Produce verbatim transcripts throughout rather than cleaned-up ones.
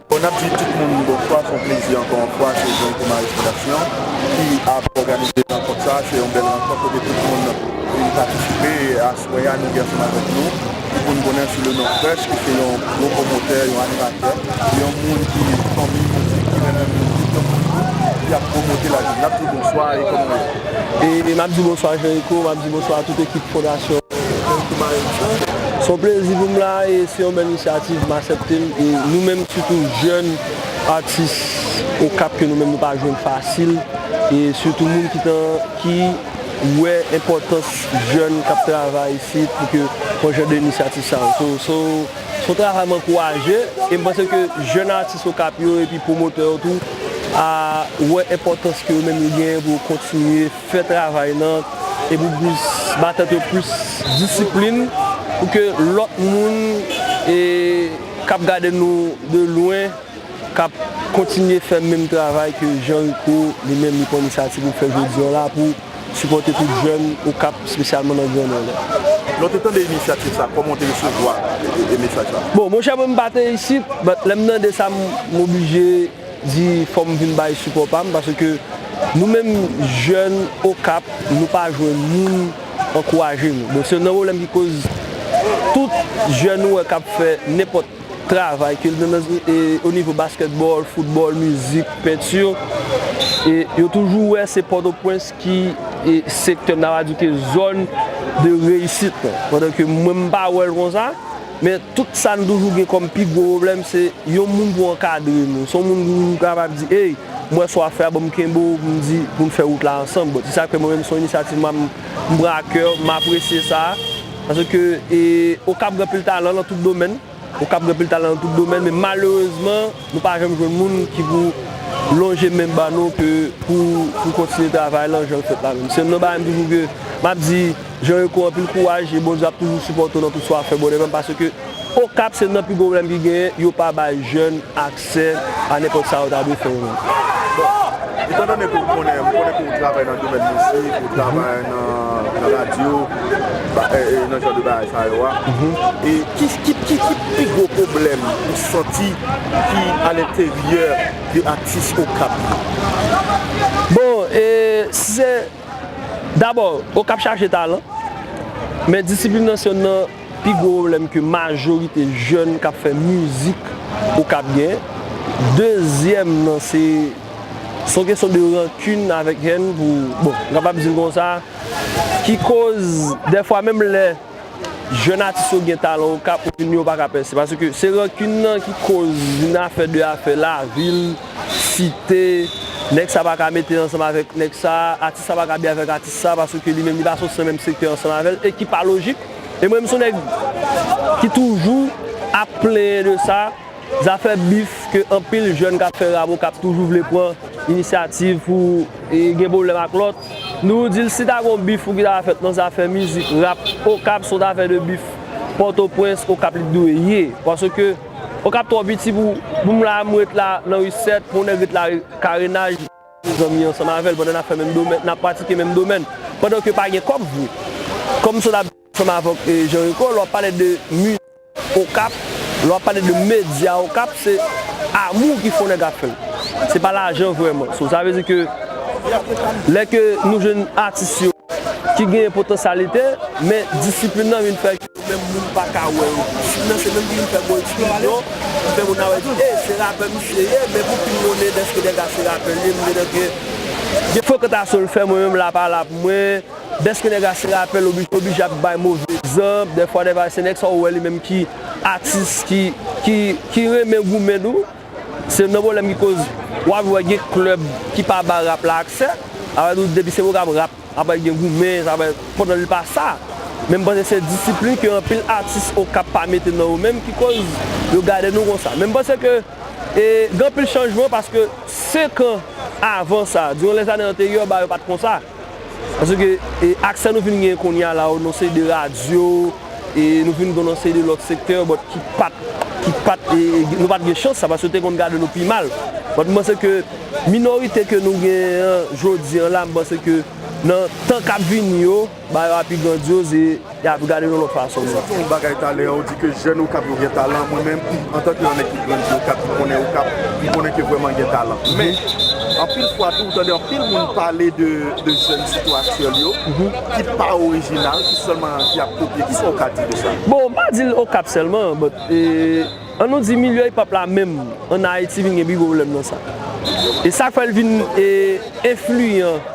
Bon, n ap di tout moun bonswa, se yon plezi ankò yon fwa, se Jean Thomas Fondasyon ki ap òganize rankont sa. Se yon bèl rankont kote tout moun vin patisipe. Aswè a, nou gen ansanm avèk nou Dipon Bonè sou le non Fresh, ki se yon gwo pwomotè, yon animatè, yon moun ki fanmi mizik, ki renmen mizik, yon moun tou ki ap pwomote lajou. N ap di w bonswa e kòman w ye? E m ap di bonswa Jean Rico, m ap di bonswa a tout ekip Fondasyon Jean Rico Marenco. Se yon plezi pou m la e se yon bèl inisyativ, m aksepte l. E nou menm, sitou jèn atis Okap ke nou menm nou pa jwenn fasil. E sitou moun ki tan, ki wè enpòtans jèn k ap travay isit pou ke fè jan de inisyativ sa yo. So, so, se yon travay m ankouraje e m panse ke jèn atis Okap yo epi pwomotè yo tou a wè enpòtans ke yo menm yo genyen pou yo kontinye fè travay nan e pou plis ba tèt yo plis disiplin pou ke lòt moun e k ap gade nou de lwen k ap kontinye fè menm travay ke Jean Rico li menm li pran inisyativ pou fè jodi an la pou sipòte tout jèn Okap, espesyalman nan Gran Nò la. Lè w te tande inisyativ sa, kòman w te resevwa e, e, e mesaj sa? Bon, monchè, mwen m pa te isit, but lè m tande sa, m, m oblije di fò m vin bay sipò pa m, paske nou menm jèn Okap, nou pa jwenn moun ankouraje nou. Donk, se youn nan pwoblèm ki koz tout jèn ou wè k ap fè nenpòt travay, ke l nan, e, o nivo baskètbòl, foutbòl, mizik, penti, e yo toujou wè se Pòtoprens ki, e, sektè, n ta va di ke zòn de reyisit lan. Pandan ke mwen, m pa wè l konsa, men tout sa n toujou gen kòm pi gwo pwoblèm, se yon moun pou ankadre nou. Se yon moun pou nou kapab di, ey, m wè sa w ap fè a, ban m kenbe w, pou m di, pou n fè wout la ansanm. Bon, se sa k fè mwen menm, se yon inisyativ mwen, m, m pran a kè, m apresye sa. Paske, e, Okap gen anpil talan nan tout domèn. Okap gen anpil talan nan tout domèn, men malerezman, nou pa janm jwenn moun ki pou lonje men ba nou ke pou, pou kontinye travay lan jan l fèt la menm. Se youn nan bagay m toujou ke m ap di, Jean Rico, anpil kouraj e Bondye ap toujou sipòte w nan tout sa w ap fè, brother pa m, paske Okap se youn nan pi gwo pwoblèm ki genyen, yo pa bay jèn aksè a nenpòt sa yo ta dwe fè yo menm. Bon, etan done ke w konnen, m konnen ke w travay nan domèn mizik, ou travay nan, nan radyo, ba, e, e, nan jan de bagay sa yo a. E ki, ki, ki, ki pi gwo pwoblèm ou santi ki alenteryè de atis Okap yo? Bon, e, si se, dabò, Okap chaje talan, men disiplin nan se youn nan pi gwo pwoblèm ke majorite jèn k ap fè mizik Okap gen. Dezyèm nan, se, se yon kesyon de rankin avèk hèn pou, bon, m kapab di l konsa, ki koz, dèfwa, menm lè jèn atis yo gen talan Okap, ou vin yo pa ka pèse. Paske se rankin nan ki koz vin afè de afè lavil, site, nèg sa pa ka mete ansanm avèk nèg sa, atis sa pa ka byen avèk atis sa, paske li menm li pa soti nan menm sektè ansanm avè l, e ki pa lojik. E mwen menm se yon nèg ki toujou ap plenyen de sa, zafè bif ke anpil jèn k ap fè rap Okap toujou vle pran inisyativ pou, e, gen pwoblèm ak lòt. Nou di l si ta gen yon bif ou ki ta fèt nan zafè mizik rap Okap, se yon zafè de bif Pòtoprens, Okap li t dwe ye. Paske Okap twò piti pou, pou m la, m ret la nan ri sèt, pou yon nèg ret la karenaj, zanmi ansanm avè l, pandan n ap fè menm domèn, n ap pratike menm domèn. Pandan ke pa gen kòb vre. Kòm m sot ap di ansanm avèk, e, Jean Rico, lè w ap pale de mizik Okap, lè w ap pale de medya Okap, se amou ki fè yon nèg ap fè l. Se pa lajan vrèman. So, sa vle di ke lè ke nou jwenn atis yo ki gen potansyalite, men disiplin nan vin fè ke menm moun pa ka wè yo. Disiplin nan se menm ki vin fè gon eksplozyon, fè moun nan wè di, e, se rapè misye ye, men pou ki moun dèske nèg la se rapè l ye, m gen, gen frekantasyon l fè, mwen menm la pa la pou mwen, dèske nèg la se rapè l, oblije, oblije ap bay move egzanp, dèfwa, dèfwa se nèg sa ou wè li menm ki atis, ki, ki, ki renmen goumen tou, se nan pwoblèm ki koz w ap wè gen klèb ki pa ba rap la aksè, apre tou depi se pwogram rap, apre gen goumen, apre pandan li pa sa. Men m panse se disiplin ke anpil atis Okap pa mete nan yo menm ki koz yo gade nou konsa. Men m panse ke, e, gen anpil chanjman paske senk an avan sa, diran lèzane anteryè, ba yo pa t konsa. Paske, e, aksè nou vin gen kounye a la, nan seri de radyo, e nou vin gen nan seri de lòt sektè, but ki pa t, ki pa t, e, e, nou pa t gen chans sa, paske yo te konn gade nou pi mal. But m panse ke minorite ke nou gen an jodi an la, m panse ke nan tan k ap vini yo, bagay yo ap pi grandyoz e y ap gade nou lòt fason. Ou sot di yon bagay talè, ou di ke jèn Okap yo gen talan. Mwen menm, antanke yon nèg ki grandi Okap, ki konnen Okap, m konnen ke vrèman gen talan. Men, anpil fwa tou, ou tande anpil moun pale de, de jèn sitou aktyèl yo, ki pa orijinal, ki sèlman ki ap kopye. Kisa w ka di de sa? Bon, m pa di l Okap sèlman, but, e, an nou di milye hip hop la menm, ann Ayiti vin gen pi gwo pwoblèm nan sa. E sa k fè l vin, e, enfliyan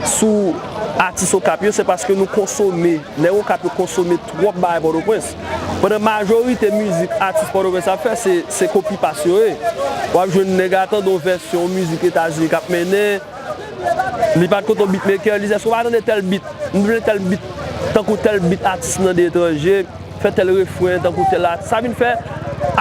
sou atis Okap yo, se paske nou konsome, nèg Okap yo konsome twòp bagay Pòtoprens. Pandan majorite mizik atis Pòtoprens ap fè, se, se kopi pas yo ye. W ap jwenn nèg la tande yon vèsyon yon mizik Etazini k ap mennen, li pa t konn yon beatmaker, li di, èske w pa tande tèl beat? M vle tèl beat, tankou tèl beat atis nan de etranje, fè tèl refren, tankou tèl atis. Sa vin fè,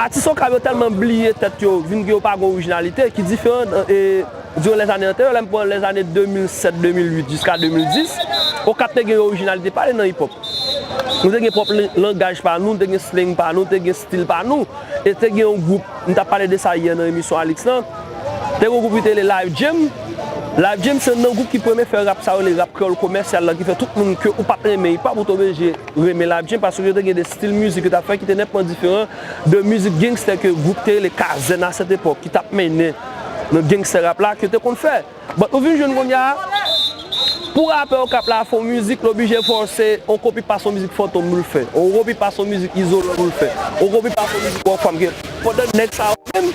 atis Okap yo tèlman bliye tèt yo, vin gen yo pa gen orijinalite, ki diferan, e, diran lèzane anteryè, lè m pran lèzane de mil sèt, de mil uit jiska de mil dis, Okap te gen orijinalite pale nan hip hop. Nou te gen pwòp lan-, langaj pa nou, nou te gen slang pa nou, nou te gen stil pa nou, e te gen yon gwoup, m t ap pale de sa yè nan emisyon Alix lan, te gen yon gwoup ki te rele Live Jam. Live Jam se nan gwoup ki premye fè rap sa yo rele rap kreyòl komèsyal la, ki fè tout moun ke ou p ap renmen hip hop, ou te oblije renmen Live Jam, paske yo te gen de stil mizik yo t ap fè ki te nètman diferan de mizik gangstè ke gwoup te rele Kazèn a sèt epòk, ki t ap mennen nan gangstè rap la, ke yo te konn fè. But ou vin jwenn kounye a, pou rapè Okap la fè yon mizik, l oblije fòse yon kopi pas yon mizik Fantom pou l fè, yon kopi pas yon mizik Izolan pou l fè, yon kopi pas yon mizik Rockfam ke, pandan nèg sa yo menm,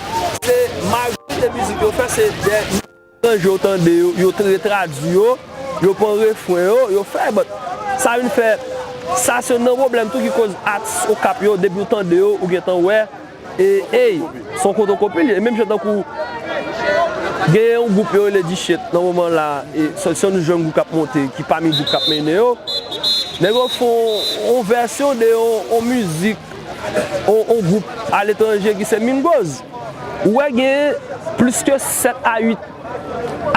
se majorite mizik yo fè, se de etranje yo tande yo, yo t-, retradui yo, yo pran refren yo, yo fè, but sa vin fè, sa se nan pwoblèm tou ki koz atis Okap yo, depi w tande yo, ou gentan wè, e, ey, se yon fotokopi li ye. Menm jan tankou, gen yon gwoup yo rele Dichet, nan moman la, e, se, se yon jèn gwoup k ap monte, ki pami gwoup k ap mennen yo. Nèg yo fè yon, yon vèsyon de yon, yon mizik, yon, yon gwoup aletranje ki se Mingos. Ou wè gen plis ke sèt a uit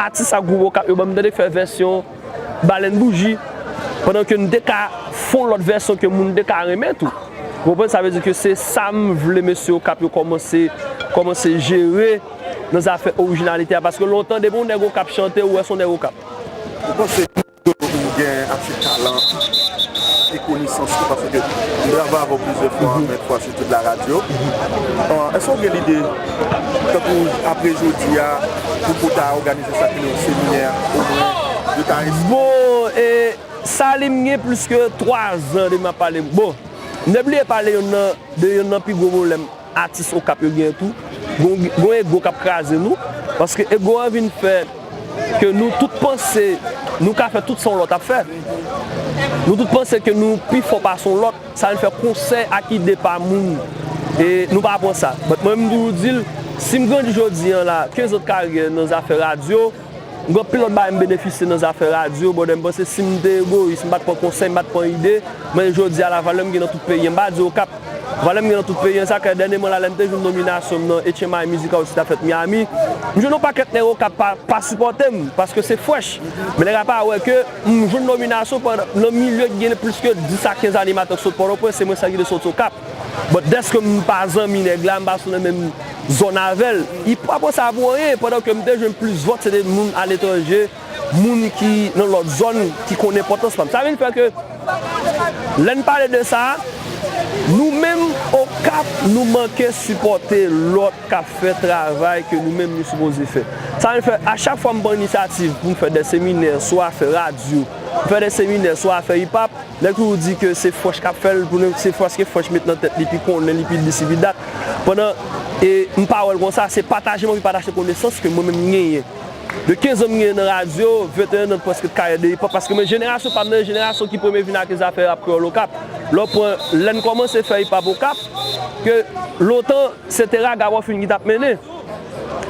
atis ak gwoup Okap yo ban m tande k fè vèsyon Balèn Bouji, pandan ke n te ka fè yon lòt vèsyon ke moun te ka renmen tou. Ou konprann? Sa vle di ke se sa m vle mesye Okap yo kòmanse, kòmanse jere nan zafè orijinalite a, paske lè w tande bon nèg Okap chante, ou wè se yon nèg Okap. Ou panse ke ou gen ase talan e konesans tou, paske m travay avè w plizyè fwa, menm fwa sou tout la radyo. Bon, èske w gen lide, tankou apre jodi a, pou, pou ta òganize sa ki yon seminè, omwen, yo ta enskrip? Bon, e, sa li m gen plis ke twa zan de m ap pale. Bon, m te bliye pale youn nan, de youn nan pi gwo pwoblèm atis Okap yo gen tou. Gon, gon ego k ap kraze nou, paske ego an vin fè ke nou tout panse nou ka fè tout sa yon lòt ap fè. Nou tout panse ke nou pi fò pase yon lòt, sa vin fè konsèy ak ide pa moun, e nou pa pran sa. But mwen, m toujou di l, si m grandi jodi an la, kenz an de karyè nan zafè radyo, m gen anpil lòt bagay m benefisye nan zafè radyo, brother, m panse si m te egoyis, m pa t pran konsèy, m pa t pran ide, men jodi a la, valè m gen nan tout peyi an. M pa di Okap, valè m gen nan tout peyi an, sa k fè dènyèman la, lè m te jwenn nominasyon m nan H M I Music Awards ki t ap fèt Miami, m jwenn yon pakèt nèg Okap pa, pa sipòte m, paske se fresh. Men nèg la pa wè ke m jwenn nominasyon pandan, nan milye ki gen plis ke dis a kenz animatè k sot Pòtoprens, se mwen sèl ki te sot Okap. But dèske m pa zanmi nèg la, m pa sou nan menm zòn avè l, hip hop sa pou anyen, pandan ke m te jwenn plis vòt, se te moun aletranje, moun ki nan lòt zòn, ki konn enpòtans pa m. Sa vin fè ke, lè n pale de sa, nou menm, Okap, nou manke sipòte lòt k ap fè travay ke nou menm nou sipoze fè. Sa vin fè, a chak fwa m pran inisyativ pou m fè de seminè, swa fè radyo, m fè de seminè, swa fè hip hop, nèg toujou di ke se Fresh k ap fè l, pou nou, se paske Fresh met nan tèt li, pi konnen li, pi dis, li pi dat. Pandan, e, m pa wè l konsa, se pataje, m anvi pataje konesans ke mwen menm m genyen. De kenz an m genyen nan radyo, venteyen an prèske karyè de hip hop, paske mwen jenerasyon pa m nan, jenerasyon ki premye vin ak zafè rap kreyòl Okap. Lè w pran, lè n kòmanse fè hip hop Okap, ke lontan, se te Raga Morphine ki t ap mennen.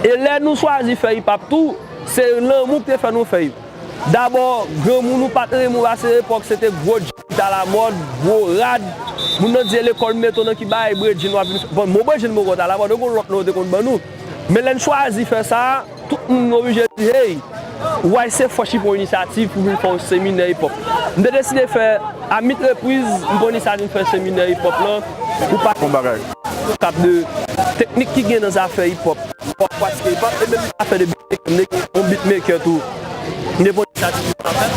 E lè nou chwazi fè hip hop tou, se lanmou ki te fè nou fè hip. Dabò, granmoun nou pa t renmen w, a se epòk, se te gwo djin ki t alamòd, gwo rad. Moun nan di e lekòl Meto nan ki bay bredjin w ap vin. Bon, mo bredjin poko t alamòd, yo gon lòt non yo te konn ban nou. Men lè n chwazi fè sa, tout moun oblije di, hey, why se Fresh ki pran inisyativ pou vin fè yon seminè hip hop. M te deside fè, a mit repriz, m pran inisyativ fè seminè hip hop lan, pou pa Bon bagay. Kap de teknik ki gen nan zafè hip hop. Hip hop, pratike hip hop, e menm zafè de beatmaker, m te gen yon beatmaker tou. M te pran inisyativ pou sa fèt.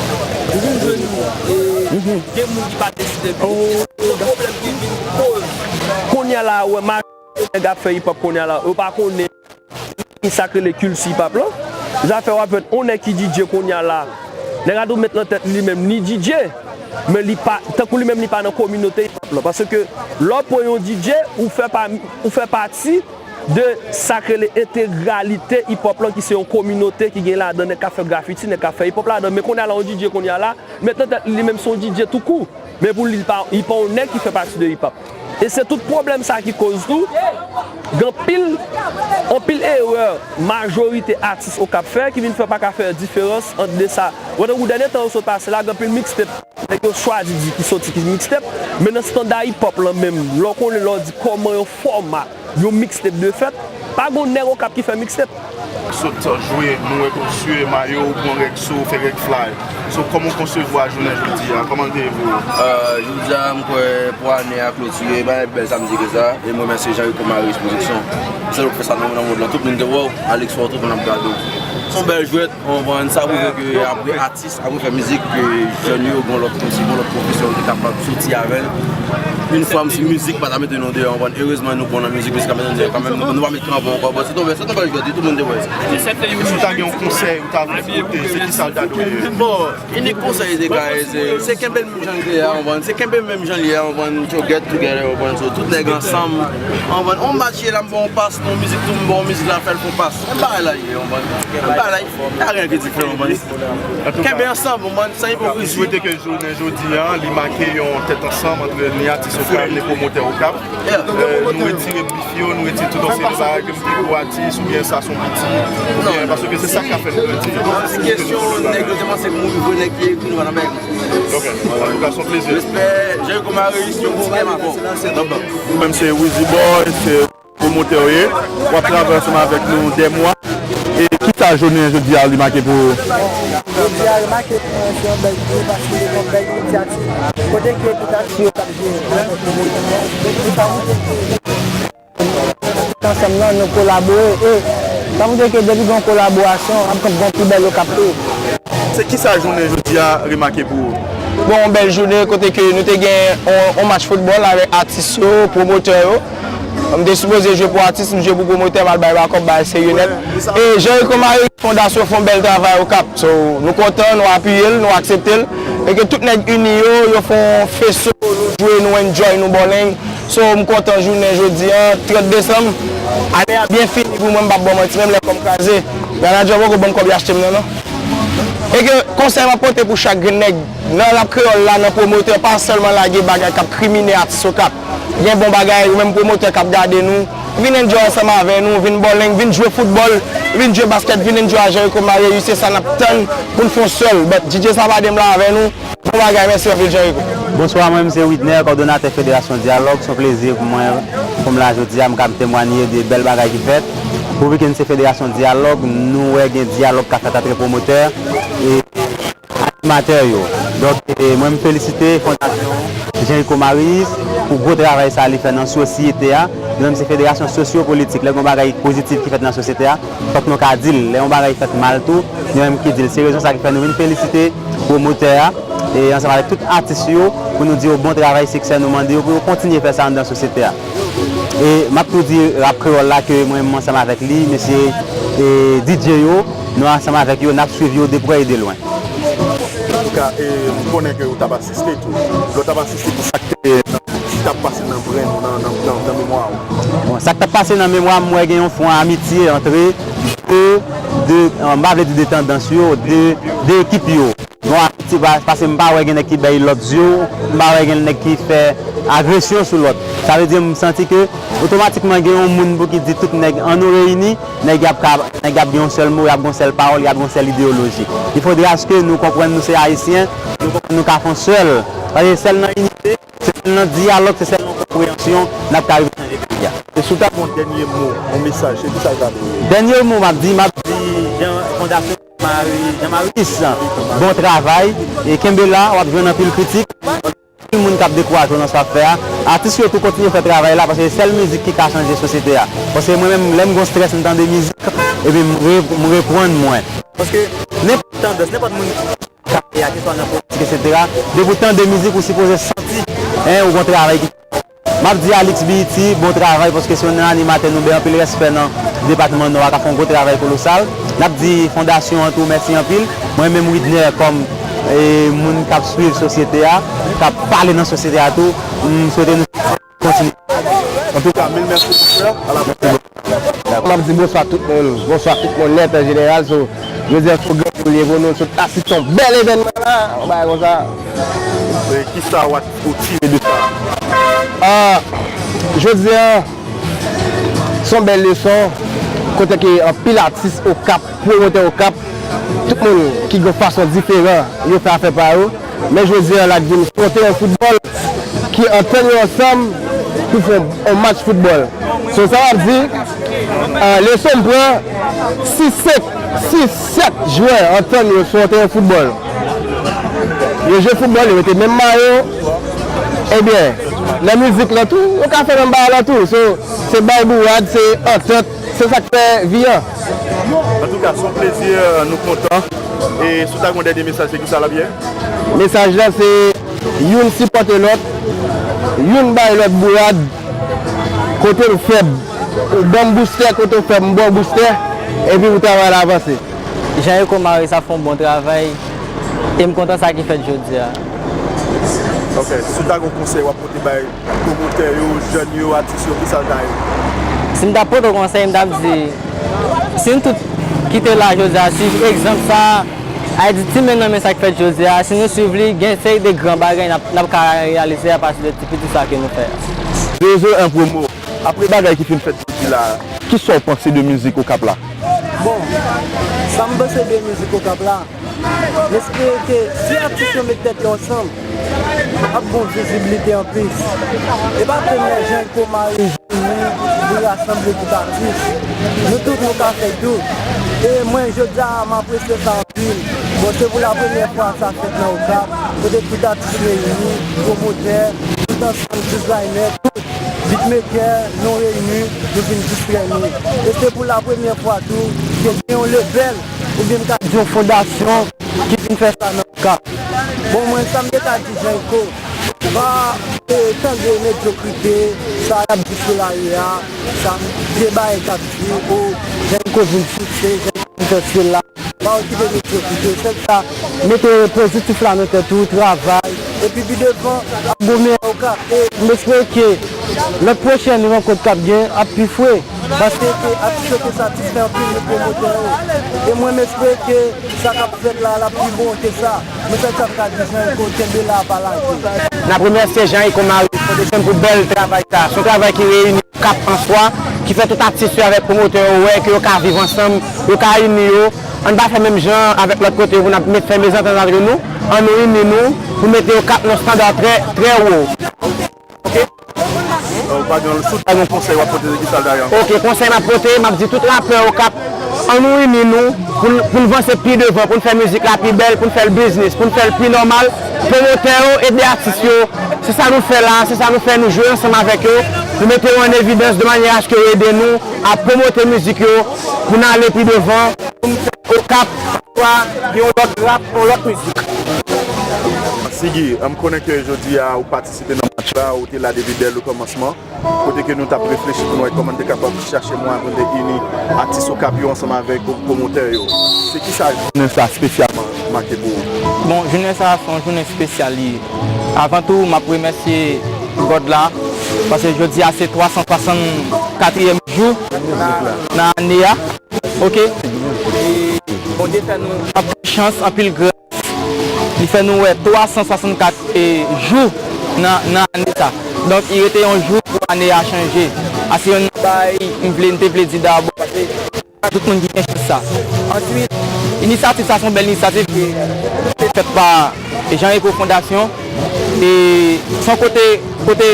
M vin jwenn, e, gen moun ki pa deside vini. Se yon pwoblèm ki vin koz. Kounye a la, ou wè, majorite nèg ap fè hip hop kounye a la, yo pa konnen ki sa k rele kilti hip hop lan. Zafè w ap jwenn yon nèg ki D J kounye a la. Nèg la tou met nan tèt li menm li D J, men li pa, tankou li menm li pa nan kominote hip hop lan. Paske lè w pran yon D J, ou fè pa, ou fè pati de sa k rele entegralite hip hop lan, ki se yon kominote ki gen ladan nèg k ap fè grafiti, nèg k ap fè hip hop ladan. Men kounye a la, yon D J kounye a la, met nan tèt li, li menm se yon D J tou kou. Men pou li, li pa, li pa yon nèg ki fè pati de hip hop. E se tout pwoblèm sa ki koz tou, gen anpil, anpil erè majorite atis Okap fè ki vin fè pa ka fè diferans ant de sa. Wè, tankou dènye tan yo sot pase la, gen anpil mixtape nèg yo chwazi di ki soti ki mixtape, men nan standa hip hop lan menm, lè w konnen, lè w di kòman yon fòma yon mixtape de fèt, pa gon nèg Okap ki fè mixtape. Sot jwe, nou wè ke w siye mayo, ou pran règ so, ou fè règ fly. So, kòman w konsevwa jounen jodi a? Kòman l te ye pou ou? Euh, jodi a, m kwè pou ane a klotire, pa gen pi bèl samdi ke sa. E m remèsye Jean Rico Maris Production. Se li k fè sa nan, nan mond lan. Tout moun te wè w, Alex wè w, tout moun ap gade w. Se yon bèl jwèt, w konprann, sa pwouve ke apre atis, apre fè mizik, ke jèn yo gon lòt, kòmsi gon lòt pwofesyon yo te kapab soti avè l. Yon fwa m sou mizik, pa ta mete nou deyò, w konprann. Erezman, nou bon nan mizik, men se kanmenm, nou, nou pa met kanpe ankò. Bon, se tonbe, se tonbe jodi, tout moun te wè sa. E si w ta gen yon konsèy, ou ta vle pote, se ki sa l ta dwe ye? Bon, inik konsèy de Gaye, se, se kenbe l menm jan l te ye a, w konprann. Se kenbe menm jan l ye a, w konprann. To get together, w konprann. So, tout nèg ansanm, w konprann. On match ye la, m ba w pas, non, mizik tou, m ba w mizik la, fè l fè pas. Menm bagay la ye, w konprann. Menm bagay la ye. Pa gen anyen ki diferan, w konprann. Kenbe ansanm, w konprann, san ipokrizi. Swete ke jounen jodi a, li make yon tèt ansanm ant ni atis Okap, ni pwomotè Okap. Yeah. Euh, nou retire bif yo, nou retire tout ansyen bagay ke m te gwo atis oubyen sa se yon piti, oubyen paske se sa k ap fè nou grandi. Non, se kesyon nèg yo te panse ke mouri vre nèg ki ekri nou pa nan bèk. Ok. Antouka, se yon plezi. Respè, Jean Rico Maris, yon ti kè mavon. Ou menm se Wizzy Boy, se pwomotè w ye, w ap travay ansanm avèk nou dè mwa. E kisa jounen jodi a li make pou ou? Jodi a li make pou mwen, se yon bèl jounen paske se yon bèl inisyativ. Kote ke tout atis yo t ap jwe ansanm nan, nou kolabore. E sa montre ke depi gen yon kolaborasyon, ap gen yon pi bèl Okap tou. Se kisa jounen jodi a remake pou ou? Bon, yon bèl jounen kote ke nou te gen yon, yon match foutbòl avèk atis yo, pwomotè yo. M te sipoze jwe pou atis, m jwe pou pwomotè, m al bay bakòp, bagay serye nèt. E Jean Rico Marie Fondasyon fè yon bèl travay Okap. So, nou kontan, nou apiye l, nou aksepte l. E ke tout nèg ini yo, yo fè yon feso, nou jwe, nou enjoy, nou bòleng. So, m kontan jounen jodi a, trant desanm. Ane a byen fini pou mwen, m p ap ba w manti, menm lè kò m kraze. Manager poko ban m kòb li achte m nan, non. E ke konsèy m ap pote pou chak grenn nèg nan rap kreyòl la, nan pwomotè, pa sèlman lage bagay k ap krimine atis Okap. Gen bon bagay, ou menm pwomotè k ap gade nou, vin enjoy ansanm avè nou, vin bòleng, vin jwe foutbòl, vin jwe baskèt, vin enjoy a Jean Rico Marie, se sa n ap tann pou n fè yon sèl. But D J Savadem la avè nou, bon bagay, mèsi anpil Jean Rico. Bonswa, mwen menm se Widner, kòdonatè Federasyon Dyalòg. Se yon plezi pou mwen, pou m la jodi a, m kab temwanye de bèl bagay ki fèt. Pou weekend se Federasyon Dyalòg, nou wè gen dyalòg k ap fèt antre pwomotè e animatè yo. Donk, e, mwen, m felisite Fondasyon Jean Rico Maryse pou gwo travay sa li fè nan sosyete a. Nou menm, se federasyon sosyopolitik. Lè gen yon bagay pozitif ki fèt nan sosyete a, fòk nou ka di l. Lè yon bagay fèt mal tou, nou menm ki di l. Se rezon sa ki fè nou vin felisite pwomotè a, e ansanm avèk tout atis yo, pou nou di yo bon travay, siksè nou mande yo, pou yo kontinye fè sa anndan sosyete a. E m ap tou di rap kreyòl la ke mwen menm ansanm avèk li, mesye, e, D J yo, nou ansanm avèk yo, n ap swiv yo de prè e de lwen. Antouka, e, m konnen ke ou t ap asiste tou. Lè w t ap asiste, ki sa k te, ki t ap pase nan brenn ou, nan, nan, nan, nan memwa w? Bon, sa k t ap pase nan memwa m, m wè gen yon fwon amitye antre de, de, e, m pa vle di de tandans yo, de, de ekip yo. Bon, se pa, paske m pa wè gen nèg ki bay lòt zye, m pa wè gen nèg ki fè agresyon sou lòt. Sa vle di, m santi ke otomatikman gen yon moun pou ki di tout nèg, ann nou reyini, nèg y ap ka, nèg y ap gen yon sèl mo, y ap gen yon sèl pawòl, y ap gen yon sèl ideyoloji. Il faudrait à ce que nou konprann nou se Ayisyen, nou konprann nou ka fè yon sèl. Paske sèl nan inite, se sèl nan dyalòg, se sèl nan konpreyansyon, n ap ka rive chanje peyi a. E si w ta gen yon dènye mo, yon mesaj, se ki sa l ta dwe ye? Dènye mo m ap di, m ap di Jean, Fondasyon Mari, Jean Maryse, bon travay, e kenbe la, w ap jwenn anpil kritik, anpil moun k ap dekouraje w nan sa w ap fè a. Atis yo tou kontinye fè travay la, paske se sèl mizik ki ka chanje sosyete a. Paske mwen menm, lè m gon strès, m tande mizik, epi m re-, m reprann mwen. Paske nenpòt tandans, nenpòt moun ki ka fè a, keswa nan politik, etsetera, depi w tande mizik, ou sipoze santi, en, ou gon travay ki M ap di Alix B E T, bon travay, paske se yon animatè nou bay anpil respè nan depatman Nò a, k ap fè yon gwo travay kolosal. N ap di fondasyon an tou mèsi anpil. Mwen menm Widner, kòm, e, moun k ap swiv sosyete a, k ap pale nan sosyete a tou, m swete nou kontinye. Antouka, mil mèsi, mon frè. A la prochèn. M ap di bonswa tout moun, bonswa tout moun nèt an jeneral. So, jodi a, se yon gran jou li ye pou nou, sot asiste yon bèl evènman la, yon bagay konsa. E kisa w ap, ou tire de sa? Ah, jodi a, se yon bèl leson, kote ke anpil atis Okap, pwomotè Okap, tout moun ki gen fason diferan yo fè afè pa yo. Men jodi a, l ap vin sou yon teren foutbòl ki antann yo ansanm pou fè yon, yon match foutbòl. So, sa w ap di, ah, leson m pran, si senk, si sèt jwè antann yo sou yon teren foutbòl, yo jwe foutbòl, yo mete menm mayo, ebyen, nan mizik lan tou, yo ka fè menm bagay la tou. So, se bay bourad, se antant, se sa k fè vi an. Antouka, se yon plezi, nou kontan. E si w ta gen yon dènye mesaj, se kisa l ap ye? Mesaj la, se youn sipòte lòt, youn bay lòt bourad, kote l fèb, ou ban m boustè, kote w fèb, m ba w boustè, epi pou travay la avanse. Jean Rico Maryse ap fè yon bon travay, e m kontan sa ki fèt jodi a. Ok, si w ta gen yon konsèy w ap pote bay pwomotè yo, jèn yo, atis yo, kisa l ta ye? Si m t ap pote yon konsèy, m t ap di, si n tout ki te la jodi a, swiv egzanp sa a, a di ti men nan men sa k fèt jodi a, si nou swiv li, gen seri de gran bagay n ap, n ap ka reyalize apati de ti piti sa ke nou fè a. Rezo en Promo, apre bagay ki fin fèt jodi la, kisa w panse de mizik Okap la? Bon, sa m panse de mizik Okap la, m espere ke si atis yo met tèt yo ansanm, ap gon viziblite anplis. E pa premye Jean Rico Maryse vini pou rasanble tout atis. Nou tout nou ka fè tou. E mwen, jodi a, m apresye sa anpil. Bon, se pou la premyè fwa sa fèt nan Okap, kote tout atis reyini, pwomotè, tout ansanm, dizayner, tout beatmaker, nou reyini, nou vin distrè nou. E se pou la premyè fwa tou ke gen yon lebèl, oubyen m ka di yon fondasyon ki vin fè sa nan Okap. Bon, mwen, sa m te ka di Jean Rico, pa, e, tande medyokrite, sa y ap di sou lari a, sa, vye bagay k ap di, o, Jean Rico vin fikse, Jean Rico vin fè stil la. Pa okipe medyokrite, sèl sa, mete pozitif la nan tèt ou, travay, epi pi devan, ap gon meyè Okap. E m espere ke lòt pwochèn rankont k ap gen ap pi fre. Paske ke atis yo te satisfè anpil de pwomotè yo. E mwen, m espere ke sa k ap fèt la, l ap pi bon ke sa. Men sèl sa m ka di, Jean Rico, kenbe la, pa lage. N ap remèsye Jean Rico Maryse Production pou bèl travay sa. Se yon travay ki reyini Okap an swa, ki fè tout atis yo avèk pwomotè yo wè ke yo ka viv ansanm, yo ka ini yo. Ann pa fè menm jan avèk lòt kote yo pou n ap met fè mezantant antre nou. Ann nou ini nou pou mete Okap nan yon estanda trè, trè wo. Ok? Ou pa gen, si w ta gen yon konsèy w ap pote, se ki sa l ta ye? Ok, konsèy m ap pote, m ap di tout rapè Okap, ann nou ini nou pou n, pou n vanse pi devan, pou n fè mizik la pi bèl, pou n fè l biznis, pou n fè l pi nòmal, Pwomotè yo, ede atis yo. Se sa nou fè la, se sa nou fè, nou jwe ansanm avèk yo. Nou mete yo an evidans de manyè aske yo ede nou a pwomote mizik yo pou n ale pi devan, pou n fè Okap swa gen yon lòt rap, yon lòt mizik. Sigi, m konnen ke jodi a ou patisipe nan match la, ou te la depi dè le kòmansman. Kote ke nou t ap reflechi pou nou wè kòman n te kapab chache mwayen pou n te ini atis Okap yo ansanm avèk pwomotè yo. Se kisa jounen sa espesyalman make pou ou? Bon, jounen sa a se yon jounen espesyal li ye. Avan tou, m ap remèsye God la, paske jodi a se twa san swasann katriyèm jou nan ane a. Oke? E Bondye fè nou anpil chans, anpil gras. Li fè nou wè twa san swasannkat, e, jou nan, nan ane sa. Donk, li rete yon jou pou ane a chanje. A se yon bagay m vle, m te vle di dabò, paske pa tout moun ki gen chans sa. Answit, inisyativ sa se yon bèl inisyativ ki te fèt pa Jean Rico Fondasyon. E se yon kote, kote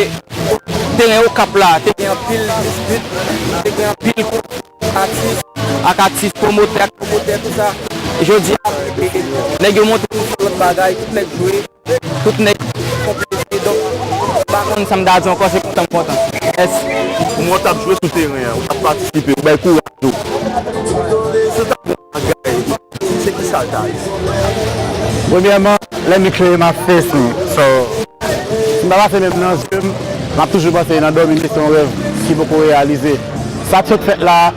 teren Okap la, te gen anpil dispit, te gen anpil konfli atis ak atis, pwomotè ak pwomotè, tou sa. Jodi a, e, nèg yo montre nou se lòt bagay, tout nèg jwe, tout nèg konplete. Donk, m pa konn sa m ta di ankò, se kontan m kontan. Mèsi. Ou wè w t ap jwe sou teren an, ou t ap patisipe, ou bay kouraj ou. Si w t ap yon bagay, se kisa l ta ye? Premyèman, lè m klere, m ap fes mi. So, si m pa pase menm nan zye m, m ap toujou panse nan dòmi, men se yon rèv ki poko reyalize. Sa k sot fèt la,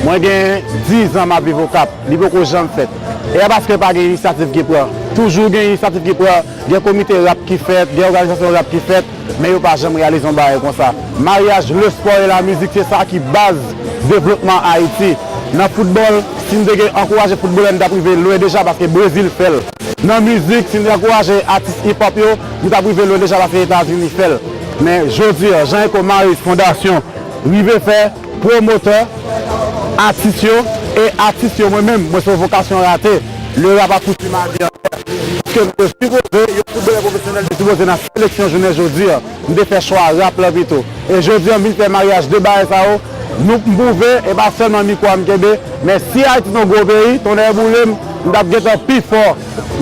mwen gen diz an m ap viv Okap, li poko janm fèt. E a paske pa gen inisyativ ki pran. Toujou gen inisyativ ki pran, gen komite rap ki fèt, gen òganizasyon rap ki fèt, men yo pa janm reyalize yon bagay konsa. Maryaj, lespò e lamizik, se sa ki baz devlopman Ayiti. Nan foutbòl, si n te gen ankouraje foutbolè, n t ap rive lwen deja paske Brezil fè l. Nan mizik, si n te ankouraje atis hip hop yo, nou t ap rive lwen deja paske Etazini fè l. Men jodi a, Jean Rico Maryse Fondasyon rive fè pwomotè atis yo, e atis yo, mwen menm, mwen se yon vokasyon rate. Le rap a foutu ma vie en l'air. Paske m te sipoze, yon foutbolè pwofesyonèl te sipoze nan seleksyon jounen jodi a. M te fè chwa rap la pito. E jodi a, m vin fè maryaj de bagay sa yo. Nou, m pwouve, e pa sèlman mikwo a m kenbe, men si Ayiti se yon gwo peyi, tonnè boule m, m t ap gentan pi fò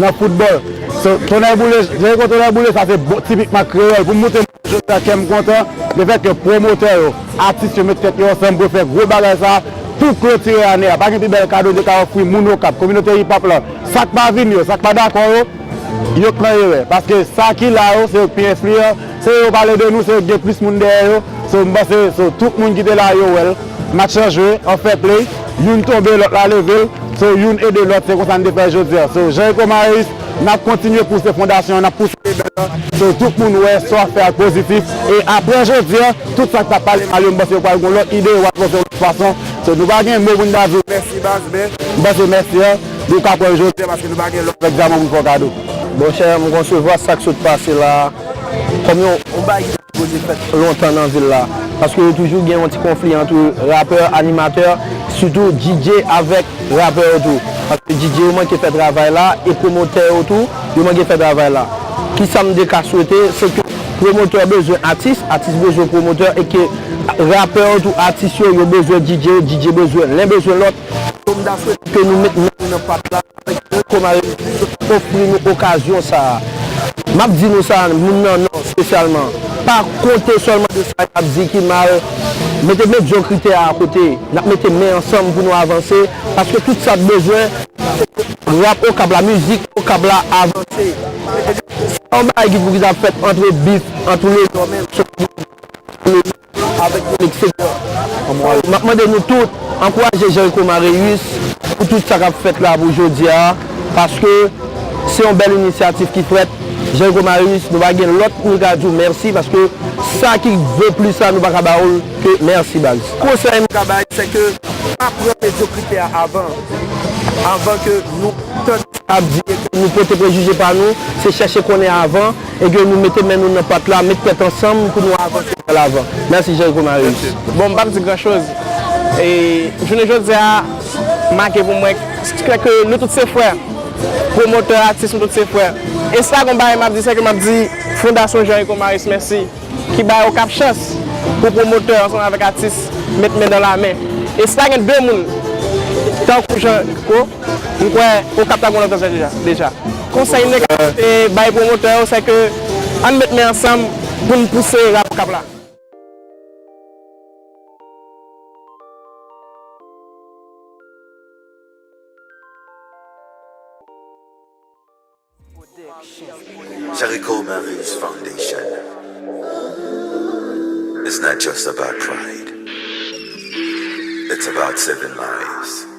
nan foutbòl. So, tonnè boule, Jean Rico tonnè boule, sa se bon, tipikman kreyòl. Pou m montre jodi a kè m kontan, lefètke pwomotè yo, atis yo met tèt yo ansanm pou yo fè gwo bagay sa a pou klotire ane a. Pa gen pi bèl kado n te ka ofri moun Okap, kominote hip hop la. Sa k pa vin yo, sa k pa dakò yo, yo k nan erè. Paske sa ki la yo, se yo k pi enfliyan, se yo yo pale de nou, se yo k gen plis moun dèyè yo. So, m panse, so, tout moun ki te la, yo wè l. Match lan jwe, an fair play, youn tonbe, lòt la leve l. So, youn ede lòt, se konsa n te fè jodi a. So, Jean Rico Maryse, n ap kontinye pouse fondasyon an, n ap pouse lebèl lan. So, tout moun wè sa w ap fè a pozitif. E apre jodi a, tout sa k t ap pale mal yo, m panse yo pral gen lòt ide, yo pral panse yon lòt fason. So, nou pa gen mo pou n ta di w mèsi, baz, men m panse mèsi an, nou ka pran l jodi a paske nou pa gen lòt avèk Dyaman pou n fè w kado. Monchè, m konsevwa sa k sot pase la a kòm yon, yon bagay ki te sipoze fèt lontan nan vil la. Paske yo toujou gen yon ti konfli ant rapè, animatè, sitou D J avèk rapè yo tou. Paske D J yo manke fè travay la, e pwomotè yo tou, yo manke fè travay la. Kisa m te ka swete, se ke pwomotè bezwen atis, atis bezwen pwomotè, e ke rapè yo tou, atis yo, yo bezwen D J yo, D J bezwen len, bezwen lòt. Donk, m ta swete ke nou met men nou nan pat la avèk Jean Rico Maryse, ofri nou okazyon sa a. M ap di nou sa, moun nan Nò espesyalman, pa konte sèlman de sa y ap di ki mal. Mete medyokrite a akote. N ap mete men ansanm pou nou avanse, paske tout sa k bezwen, se rap Okap la, mizik Okap la avanse. Se pa yon bagay ki pou ki t ap fèt antre bif, antre le Nò menm, avèk moun eksteryè. M ap mande nou tout, ankouraje Jean Rico Maryse pou tout sa k ap fèt la pou jodi a, paske se yon bèl inisyativ ki fèt. Jean Rico Maryse, nou pa gen lòt, nou ka di w mèsi, paske sa ki vo plis la, nou pa ka ba w l ke mèsi, baz. Konsèy m ka bay, se ke pa pran medyokrite a avan, avan ke nou tann ap di e ke nou pote prejije pa nou, se chèche konnen avan e ke nou mete men nou nan pat la, met tèt ansanm pou nou avanse vè lavan. Mèsi, Jean Rico Maryse. Bon, m p ap di gran choz. E jounen jodi a make pou mwen, se ke nou tout se frè. Pwomotè, atis, nou tout se frè. E sa, gon bagay m ap di, se ke m ap di Fondasyon Jean Rico Maryse mèsi, ki bay Okap chans pou pwomotè ansanm avèk atis met men nan lamen. E si ta gen de moun tankou Jean Rico, m kwè Okap ta gon lòt ansanm deja, deja. Konsèy m te ka bay pwomotè yo, se ke ann met men ansanm pou n pouse rap k ap la. Jericho Marius Foundation. It's not just about pride. It's about saving lives.